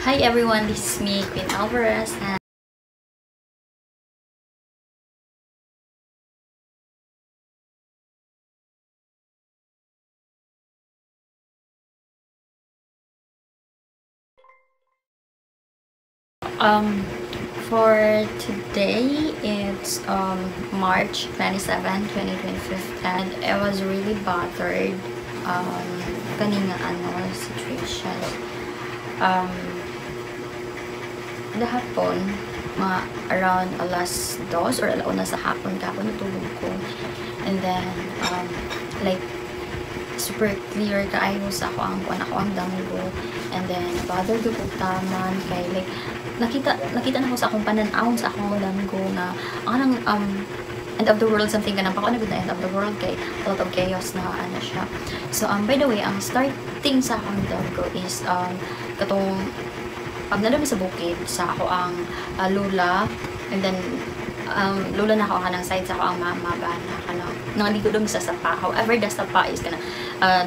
Hi everyone, this is me, Queen Alvarez, and for today it's March 27, 2025, and I was really bothered kaninga ano situation. Dahapon, mga around alas 2 or alauna sa hapon kahapon natulog ko. And then like super clear kaayo sa ako ang kuan, ako ang damgo. And then bothered ko taman kay like nakita na ko sa akong panan-aw sa akong damgo nga ang end of the world, something kanang pa ko na end of the world kay a lot of chaos na ano siya. So by the way, ang starting sa akong damgo is katong nalami sa bukid sa ako ang lula, and then lula na ako kanang side sa ako ang mama ba na kanang nangaligo daw sa sapa. However, the sapa is kanang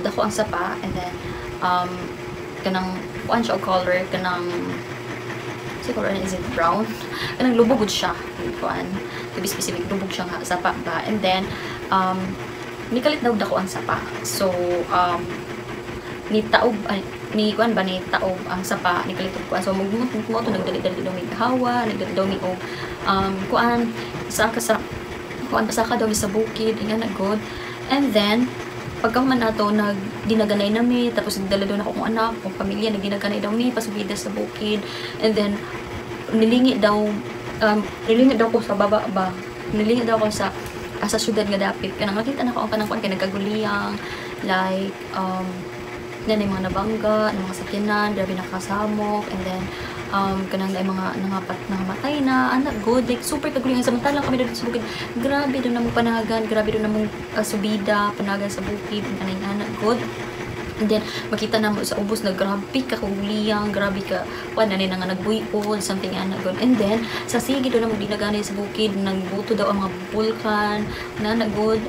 dako ang sapa, and then kanang kuan siya og color kanang siguro is it brown, kanang lubog gud siya kuan, to be specific, lubog siya nga sapa ba. And then nikalit daw dako ang sapa, so ni taob ay, ni kuan ba ni taob ang sapa ni kalit kuan, so mugmut mo to nagdali-dali daw mig hawa, nagdali daw mi og kuan sa ka sa kuan basta ka daw mi sa bukid ingan na good. And then pagka man ato nagdinaganay na mi, tapos nagdala daw na akong anak, akong pamilya, nagdinaganay daw mi pasubida sa bukid. And then nilingi daw ko sa baba ba, nilingi daw ko sa syudad nga dapit kanang nakita na ko ang kanang kuan kay nagkaguliyang like na mga nabangga, ng mga sakyanan, grabe nakasamok, and then kanang na mga nangamatay na, anak good, like super kagulingan. Samantalang kami doon sa bukid, grabe doon namong panagan, grabe doon namong subida, panagan sa bukid, anay anak good. And then makita na mo sa ubos na grabe ka kaguliyang, grabe ka kuan na nga nagbuy-on, something anak good. And then sa sige doon namong dinaganay sa bukid, nagbuto daw ang mga bulkan, na anak good,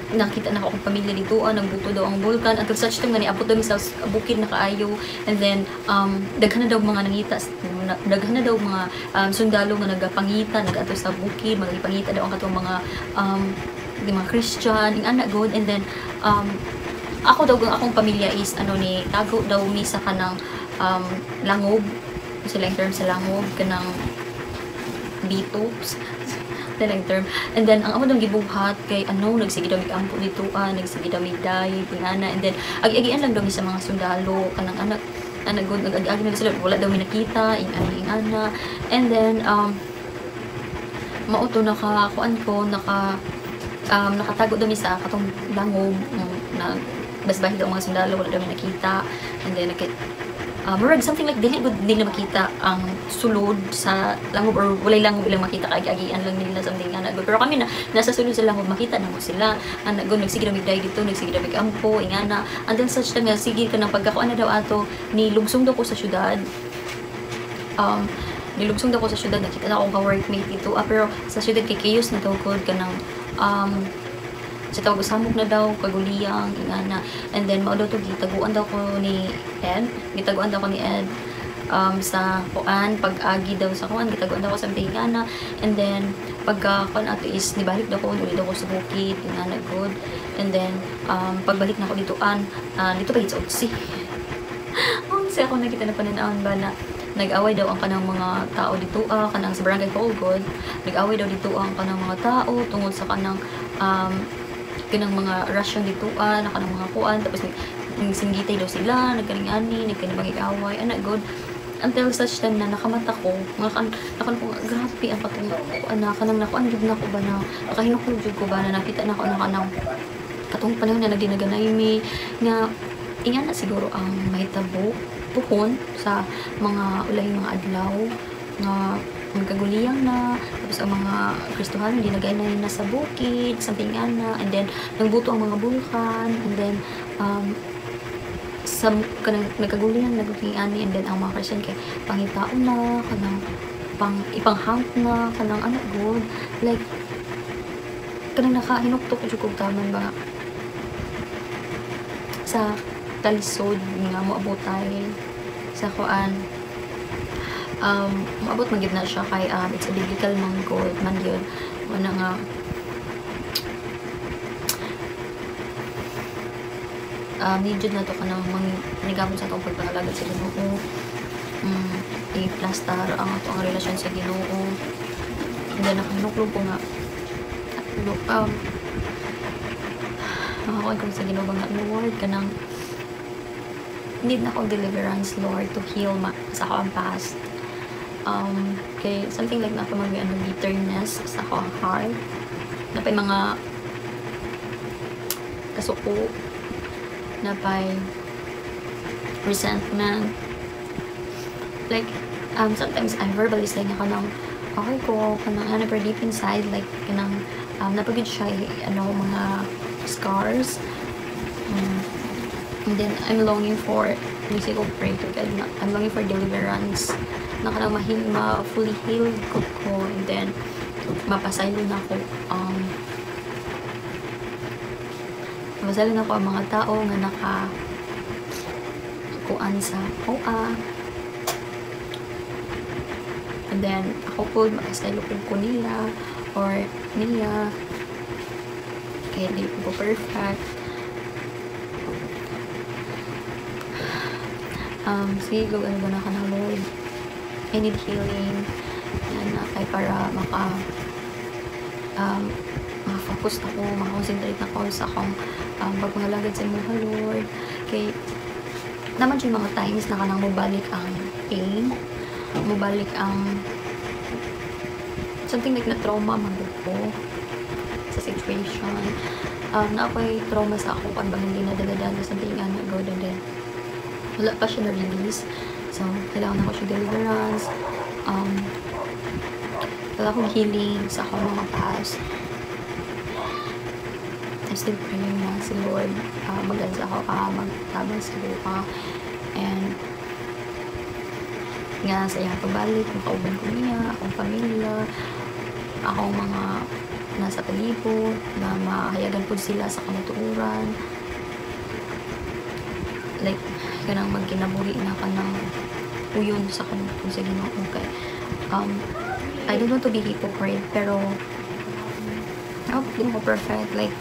nakita na ako akong pamilya dito, nagbuto daw ang bulkan until such time nga niabot daw mi sa bukid na kaayo. And then daghan na daw mga nangita, daghan na daw mga sundalo nga nagapangita, nagaadto sa bukid, magipangita daw ang katong mga mga Christian ing ana good. And then ako daw ang akong pamilya is ano ni tago daw mi sa kanang langob, sila yung term sa langob kanang bitops lang term. And then ang amo dong gibuhat kay ano nagsige daw mig-ampo dito, nagsige daw mig-dive ingana. And then agi-agian lang daw mi sa mga sundalo kanang anak anak good, nag-agi-agi na sila, wala daw mi nakita ing ano ingana. And then mao to naka kuan ko naka nakatago daw mi sa katong langob na basbahi daw mga sundalo, wala daw mi nakita. And then murag something like dili gud nila makita ang sulod sa langob or walay langob ilang makita, kay agian lang nila something ana good. Pero kami na nasa sulod sa langob makita na mo sila ana good, nagsige daw mig dito, nagsige daw mig ampo ingana. And then such time nga sige kanang pagkakuan na daw ato ni lugsong daw ko sa syudad, nilugsong daw ko sa syudad, nakita na akong ka-workmate dito, pero sa syudad kay chaos na daw gud kanang sa tawag samok na daw kaguliyang ingana. And then mao daw to gitaguan daw ko ni Ed, gitaguan daw ko ni Ed sa kuan pag-agi daw sa kuan, gitaguan daw ko sa ingana. And then pagka kuan ato is nibalik daw ko, uli daw ko sa bukid ingana good. And then pagbalik na ko ditoan, dito pa sa Utsi. Unsa ako nakita na panan-awon ba na nag-away daw ang kanang mga tao dito, kanang sa barangay Colgod, nag-away daw dito ang kanang mga tao tungod sa kanang kanang mga rasyon dito, na kanang mga kuan, tapos nagsinggitay daw sila, nagkaning-ani, nagkanibang away, anak good. Until such time na nakamata ko, nga kan ko grabe ang katong kuan na kanang nakuan jud nako ba na nakahinukol jud ko ba na nakita nako na kanang katong panahon na nagdinaganay mi nga ingana siguro ang mahitabo puhon sa mga ulahing mga adlaw nga magkaguliyang na, tapos ang mga Kristohano dinaganay na sa bukid, something ana. And then nagbuto ang mga bulkan, and then sa kanang nagkaguliyang naguging ani. And then ang mga Christian kay pangitaon na kanang pang ipanghang na kanang anak good, like kanang nakahinuktok jud kog taman ba sa kalisod nga moabotay sa kuan Maabot man gyud na siya kay it's a biblical man god man gyud wala nga need jud na to kanang mangigamot sa atong pagpangalagad sa Ginoo. I-plastar ang ato ang relasyon sa Ginoo. And then nakahinuklog ko nga nakakuha ko sa Ginoo nga, Lord, kanang need na akong deliverance, Lord, to heal sa akong past. Kay something like na ako mag ano, bitterness sa akong heart. Napay mga kasuko, napay resentment. Like, sometimes I verbally say nga kanang okay ko, kanang ano, pero deep inside, like, kanang napagod siya, ano, mga scars. And then, I'm longing for, music ko pray to God, na, I'm longing for deliverance, na kanang ma-heal, ma-fully healed ko, and then, mapasaylo na ako, mapasaylo na ako ang mga tao nga naka kuan sa OA. And then, ako po, mapasaylo ko nila, or niya, kaya di ko perfect. Sige, go, ano ba na ka na, Lord? I need healing. Yan na, kay para maka, maka-focus ako, maka-concentrate ako sa akong pagpangalagad sa imo, Lord. Kay, naman yung mga times na kanang mobalik ang pain, mobalik ang something like na trauma man ko sa situation. Na ako'y trauma sa ako kung bang hindi nadala-dala something nga na go and then wala pa siya na-release. So, kailangan ako siya deliverance. Kailangan akong healing sa akong mga past. I'm still praying na si Lord mag-answer ako, magtabang sa lupa. And nga sa iyang pagbalik, makauban ko niya, akong pamilya, akong mga nasa palibot, na mahayagan po sila sa kamatuoran. Like, kanang magkinabuhi na kanang uyon sa kamatuoran sa Ginoo. Okay. I don't want to be hypocrite, pero ako, hindi ko perfect. Like,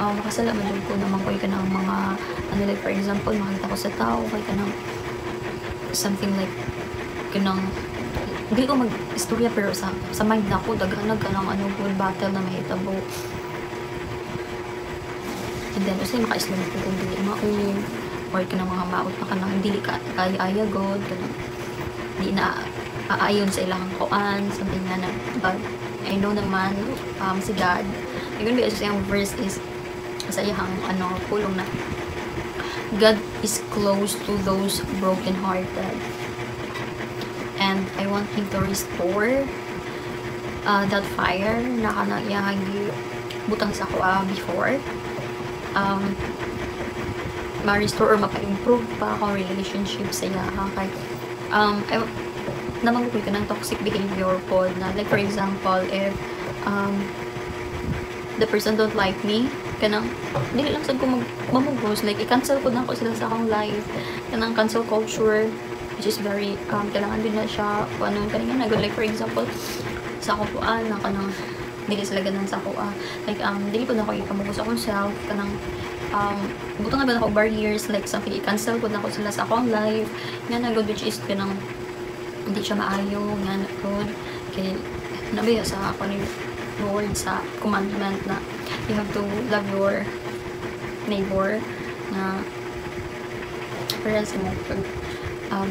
makasala man jud ko naman ko kanang mga, ano, like, for example, makita ko sa tao, kay kanang something like, kanang, hindi ko mag-istorya, pero sa mind na ako, daghan kanang ano, good battle na mahitabo. And then, usay maka-islam ko kung dili mao, or kanang mga maot na kanang dili ka kaya-aya god, kanang di na aayon sa ilang kuan, something na na. But I know naman si God. Yung ba sa iyang verse is sa iyang ano pulong na God is close to those broken-hearted. And I want Him to restore that fire na kanang iyang butang sa ako before. Ma-restore or mapa-improve pa akong relationship sa iya. Kay, I, naman ko ng toxic behavior po na, like for example, if the person don't like me, kanang dili lang sad ko mamugos, like i-cancel ko na ako sila sa akong life, kanang cancel culture, which is very kailangan din na siya kung ano kaninga na. Like for example, sa akong kuan na kanang dili sila ganan sa ako, like dili ko na ako ikamugos akong self, kanang butang na ba ako barriers, like something i-cancel ko na ako sila sa akong life nga na good, which is kanang hindi siya maayo nga na good kay nabiya sa ako ni Lord sa commandment na you have to love your neighbor na para sa mong pag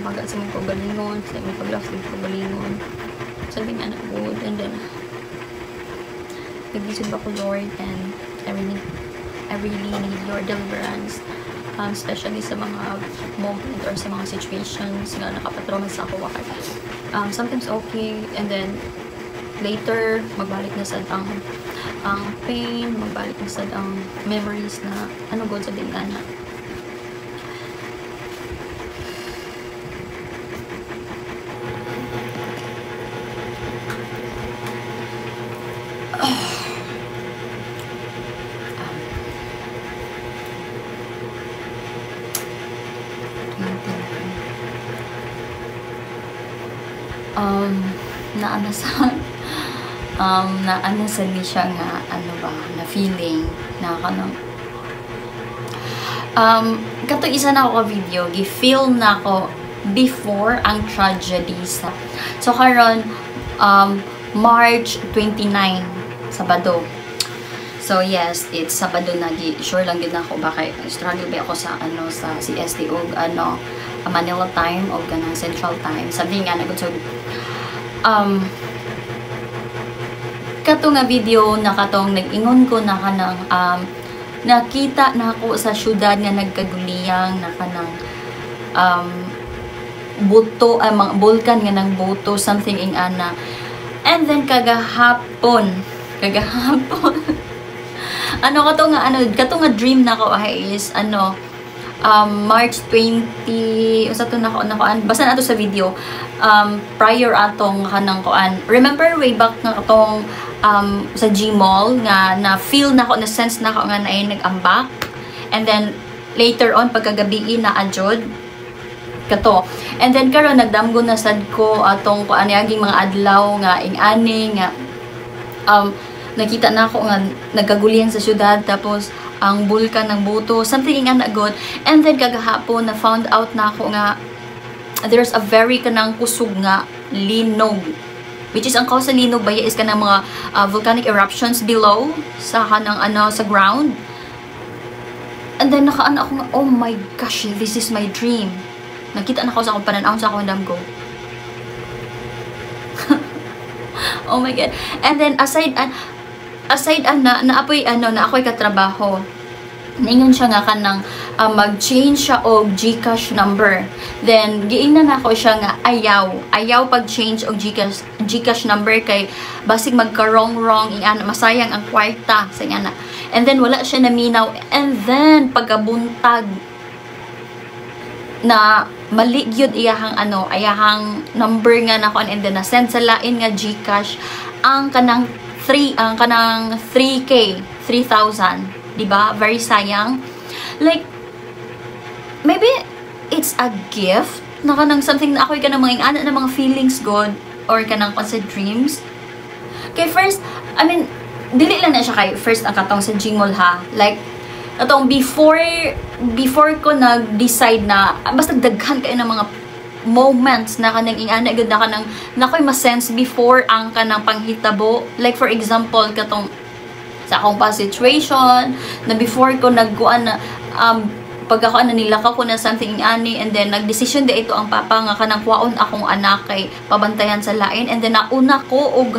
pag sa mong pagalingon, sa mong pag-love sa mong pagalingon, something nga na good. And then nag-isip ako, Lord, and I really need your deliverance, especially sa mga moment or sa mga situations nga nakapatrauma sa ako. Sometimes okay, and then later magbalik na sad ang pain, magbalik na sad ang memories na ano god sa dingana. Na ano sa ni siya nga ano ba na feeling na kanang kato isa na ako ka video gi-feel na ako before ang tragedy sa. So karon March 29, Sabado. So yes, it's Sabado na. Gi sure lang gid nako ba kay struggle ba ako sa ano sa CST og ano Manila time o kanang Central Time, something nga na. So kato nga video na katong nag-ingon ko na kanang nakita na ako sa syudad nga nagkaguliyang na kanang buto ay mga bulkan nga nang buto, something ing ana. And then kagahapon kagahapon ano kato nga ano kato nga dream nako ay is ano March 20 usa to nako nakuan, basta na ato sa video prior atong kanang kuan. Remember way back nga katong sa G-Mall nga na feel nako, na sense nako nga naay nag-ambak, and then later on pagkagabi na adjod kato. And then karon nagdamgo na sad ko atong kuan aging mga adlaw nga ing-ani nga nakita na ako nga nagkagulian sa syudad, tapos ang bulkan ng buto, something nga na good. And then kagahapon na found out na ako nga there's a very kanang kusog nga linog, which is ang cause sa linog ba is kanang mga volcanic eruptions below sa kanang ano sa ground. And then nakaano ako nga, "Oh my gosh, this is my dream." Nakita na ako sa akong pananaw sa akong damgo. Oh my God. And then aside ana naapoy ano na ako'y katrabaho, ningon siya nga kanang mag-change siya og GCash number. Then giingnan nako siya nga ayaw, ayaw pag-change og GCash number kay basig magka-wrong wrong ingana, masayang ang kwarta sa ingana. And then wala siya naminaw. And then pagkabuntag na mali gyud iyahang ano ayahang number nga nako, and then na send sa lain nga GCash ang kanang 3 ang kanang 3K, 3,000, 'di ba? Very sayang. Like maybe it's a gift na kanang something na ako'y kanang mga ingana na mga feelings god or kanang sa dreams. Kay first, I mean, dili lang na siya kay first ang katong sa Jingol ha. Like atong before ko nag-decide na basta daghan kayo ng mga moments na kanang ingana gud na kanang na ako'y ma-sense before ang kanang panghitabo. Like for example, katong sa akong pa situation na before ko nagkuan na pag ako na nilakaw ko na something ani, and then nagdesisyon di ito ang papa nga kanang kuwaon akong anak kay pabantayan sa lain, and then nauna ko og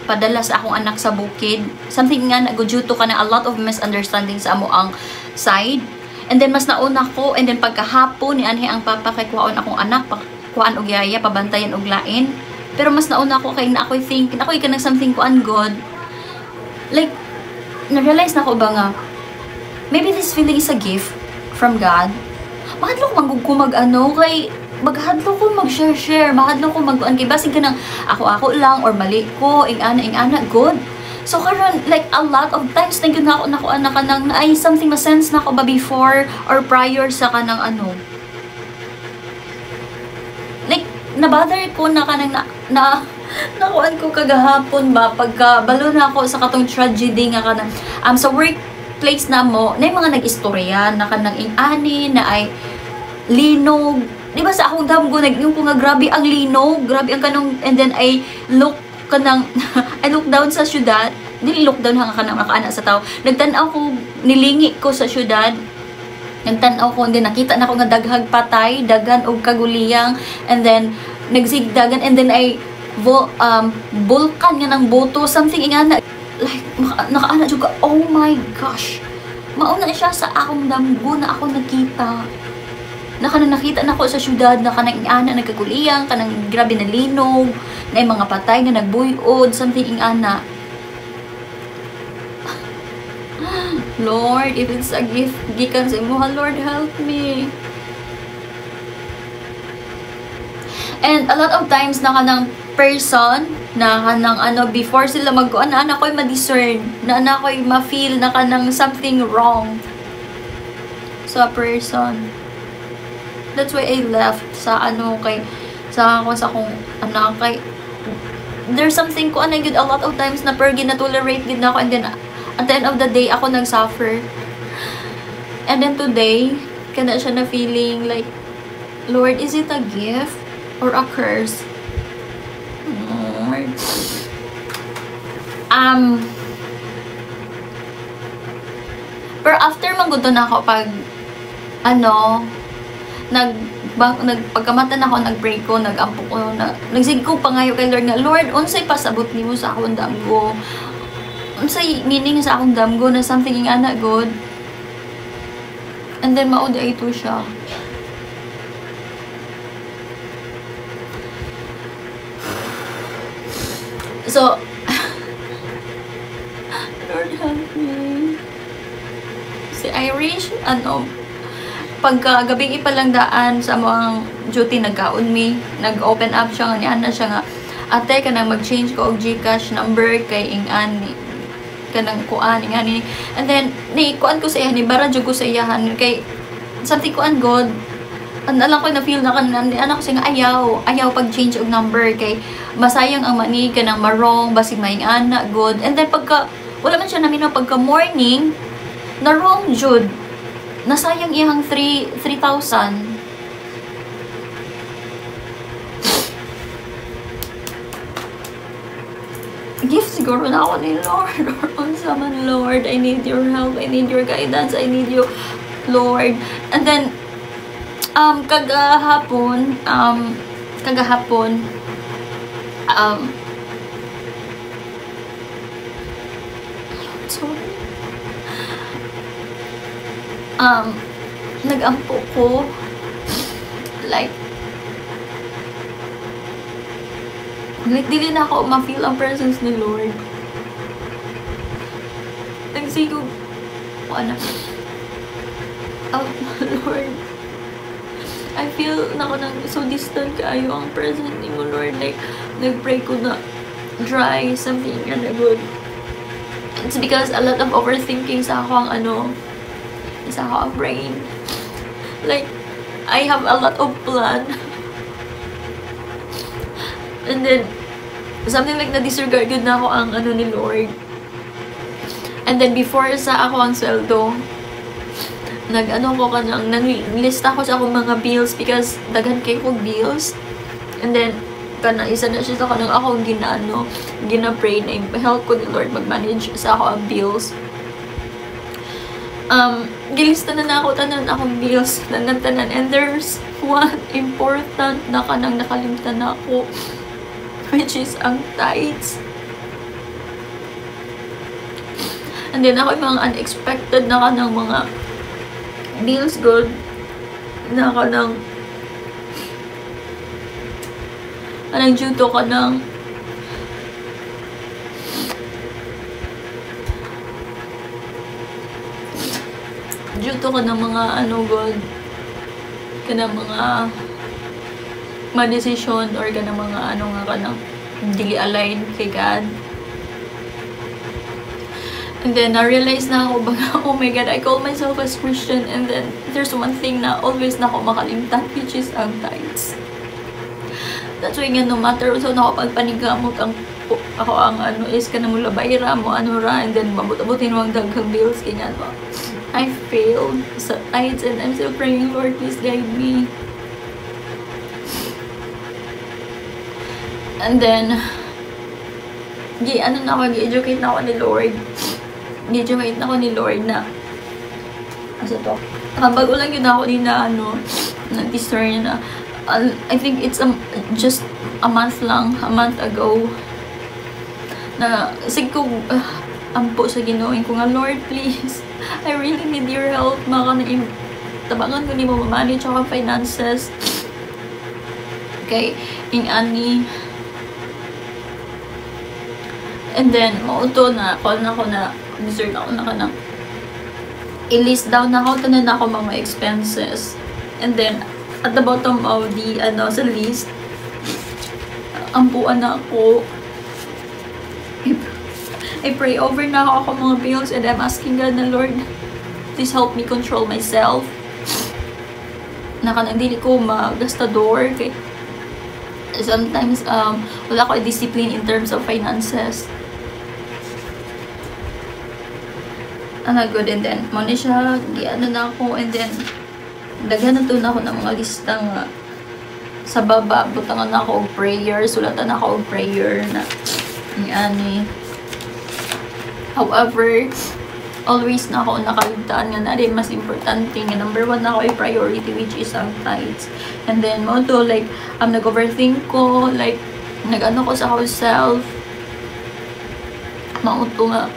padala sa akong anak sa bukid, something nga na due to kanang a lot of misunderstanding sa amo ang side. And then mas nauna ko, and then pagkahapon ni anhi ang papa kay kuwaon akong anak, kuhaan og yaya, pabantayan og lain, pero mas nauna ko kay na ako'y think na ako'y kanang something kuan god. Like na-realize na ko ba nga maybe this feeling is a gift from God. Mahadlok man ko mag ano kay maghadlok ko mag-share share, mahadlok ko mag kay basig kanang ako-ako lang or mali ko ing ana good. So karon like a lot of times na gyud na ako nakuan na kanang ay something ma sense na ako ba before or prior sa kanang ano. Like na-bother ko na kanang na nakuan ko kagahapon ba pagka balo na ako sa katong tragedy nga kanang sa workplace na mo na yung mga nag-istorya na kanang ing-ani na ay linog. Di ba sa akong damgo nag ko nga grabe ang linog, grabe ang kanong, and then I look kanang I look down sa syudad, dili look down hanga kanang makaana sa tao. Nagtan-aw ko, nilingi ko sa syudad, nagtan-aw ko, and then nakita na ko nga daghag patay, daghan og kaguliyang, and then nagsigdagan, and then ay bulkan nga ng boto, something ingana. Like nakaana jud ka, "Oh my gosh." Mauna siya sa akong damgo na ako nakita na kanang nakita na ko sa syudad na kanang ingana nagkaguliyang, kanang grabe na linog na yung mga patay nga nagbuyod, something ingana. Lord, if it's a gift gikan sa imuha, Lord, help me. And a lot of times na kanang person na kanang ano before sila magkuan na ako'y ma-discern na ako'y ma-feel na kanang something wrong sa person. That's why I left sa ano kay Sa ako sa akong anak kay there's something ko ana gyud a lot of times na per gina-tolerate gid na ako, and then at the end of the day ako nag-suffer. And then today kana siya na feeling like, Lord, is it a gift or a curse? Lord. Pero after man gud na ako pag ano nag nagpagkamata na ako, nag-pray ko, nag-ampo ko, na, nagsige ko pangayo kay Lord nga, Lord, unsay pasabot nimo sa akong damgo? Unsay meaning sa akong damgo na something ing ana god? And then mao di ito siya. So, Lord help me. Si Irish, ano, pagka gabi ipalangdaan sa mga duty, nagkaon mi, nag-open up siya, nga niana siya nga, ate, kanang mag-change ko og GCash number kay ing-ani, kanang kuan, ing-ani. And then, ni kuan ko sa iyahan, ni bara jud ko sa iyahan, kay something kuan god, an alam ko na feel na kanan, anak ko siya nga, ayaw, ayaw pag-change og number, kay masayang ang money, kanang marong, basig maing ana, good. And then, pagka, wala man siya namin pagka morning, na wrong jud. Nasayang iyang 3,000. Gift siguro na ako ni Lord. Or unsa man, Lord, I need your help. I need your guidance. I need you, Lord. And then, kagahapon, sorry. Nag-ampo ko, like, dili na ako ma-feel ang presence ni Lord. Nagsigog, ano, oh, Lord, I feel na ako nang so distant kaayo ang presence ni mo, Lord. Like, nag-pray ko na dry, something na good. It's because a lot of overthinking sa ako ang ano, sa ako ang brain. Like, I have a lot of plan. And then, something like na-disregard yun na ako ang ano ni Lord. And then, before sa ako ang sweldo, nag-ano ko kanang, nag-list ako sa akong mga bills because daghan kay ko bills. And then, kana isa na siya sa kanang akong ginaano, gina-pray na help ko ni Lord mag-manage sa ako ang bills. Gilista na na ako tanan akong bills, tanan-tanan. And there's one important na kanang nakalimtan na ako, which is ang tithes. And then ako yung mga unexpected na kanang mga bills good na kanang anang due to kanang due to kanang mga ano god, kanang mga ma-decision or kanang mga ano nga kanang dili align kay God. And then na-realize na ako baga, oh my God, I call myself as Christian, and then there's one thing na always na ako makalimtan, which is ang tithes. That's why nga no matter so na ako pagpanigamot ang ako ang ano is kanang mula bayra mo ano ra, and then mabot-abotin mo ang daghang bills kanya mo. I failed sa tithes and I'm still praying, Lord, please guide me. And then, gi ano na ako, gi-educate na ako ni Lord. Gi-educate na ako ni Lord na asa to? Bago lang yun ako ni na ano, na discern na I think it's just a month lang, a month ago na sige ko ampo sa Ginoo ko nga, Lord, please, I really need your help. Maka na tabangan ko nimo ma-manage akong finances. Okay, ing ani. And then mao to na call na ko na discern ako na kanang i-list down na ako tanan na ako mga expenses. And then at the bottom of the ano sa list, ampuan na ako. I pray over na ako mga bills, and I'm asking God na, Lord, please help me control myself. Na kanang dili ko magastador kay Sometimes wala ko discipline in terms of finances. Ana good, and then mo ni siya gi-ano na ako, and then daghan na to na ako ng mga lista nga sa baba butangan na ako og prayer, sulatan na ako og prayer na ani. However, always na ako nakaligtaan nga na rin mas importante nga number 1 na ako ay priority, which is ang tithes. And then mo to like nag-overthink ko, like nag-ano ko sa ako self, mauto nga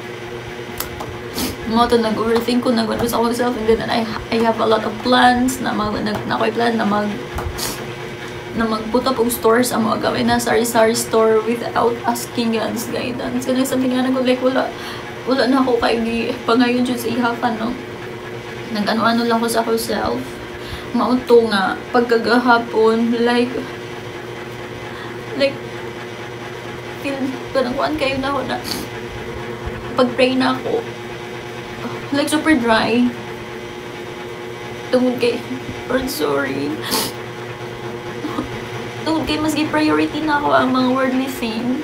mo to nag-overthink ko, nag-ano sa ako self, and then I have a lot of plans na mag na ako'y plan na mag put up og stores ang mga gawin na sari-sari store without asking God's guidance. Kanang something nga nag like wala na ako kay pangayon jud sa ihapan, no. Nag-ano-ano lang ko sa ako self. Mauto nga pagkagahapon like feel kanang kuan kayo na ako na pag-pray na ako like super dry tungod kay Lord, sorry, tungod kay mas gi-priority na ako ang mga worldly thing.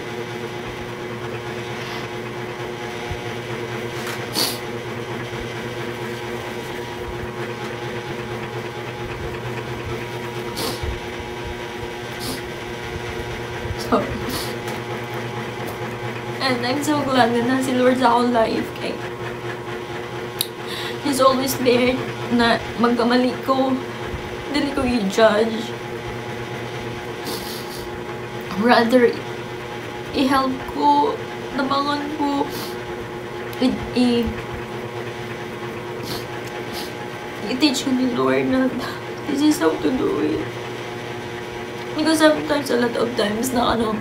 Sorry. And I'm so glad na si Lord sa akong life kay He's always there na magkamali ko, dili ko i-judge. Rather, i-help ko, nabangan ko, i-teach ko ni Lord na this is how to do it. Because sometimes, a lot of times na ano,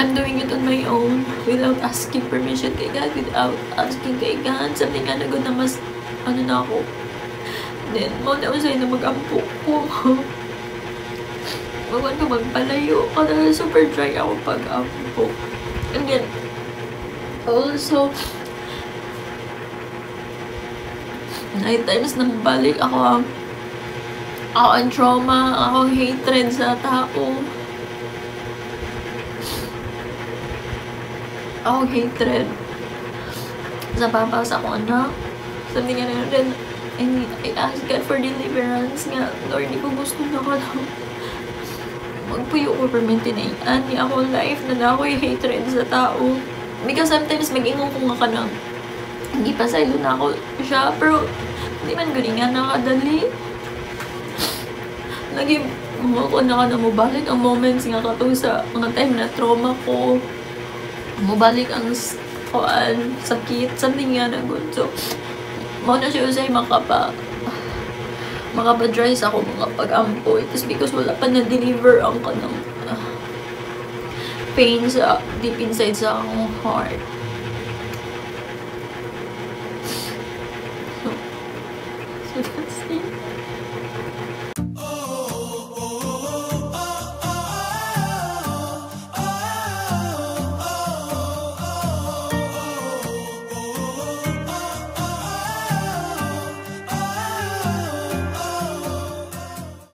I'm doing it on my own without asking permission kay God, without asking kay God. Something nga na good na mas ano na ako. Then, mo na usay na mag-ampo ko. Mawan ko magpalayo. Kasi super dry ako pag-ampo. And then, also, 9 times na balik ako ang trauma, ako ang hatred sa tao. Ako hatred sa papa, sa akong anak. Something nga na then, I ask God for deliverance nga, Lord, di ko gusto na ka lang magpuyo ko permanent ni ako life na na ako'y hatred sa tao. Because sometimes mag-ingon ko nga ka nang hindi pa silo na ako siya, pero hindi man gani nga nakadali. Lagi mo ko na ka na mobalik ang moments nga katong sa mga time na trauma ko. Mobalik ang kuan, sakit, something nga na good. So, mo na siya usay makapa-dry sa ako mga pag-ampo. It is because wala pa na-deliver ang kanang pain sa deep inside sa akong heart.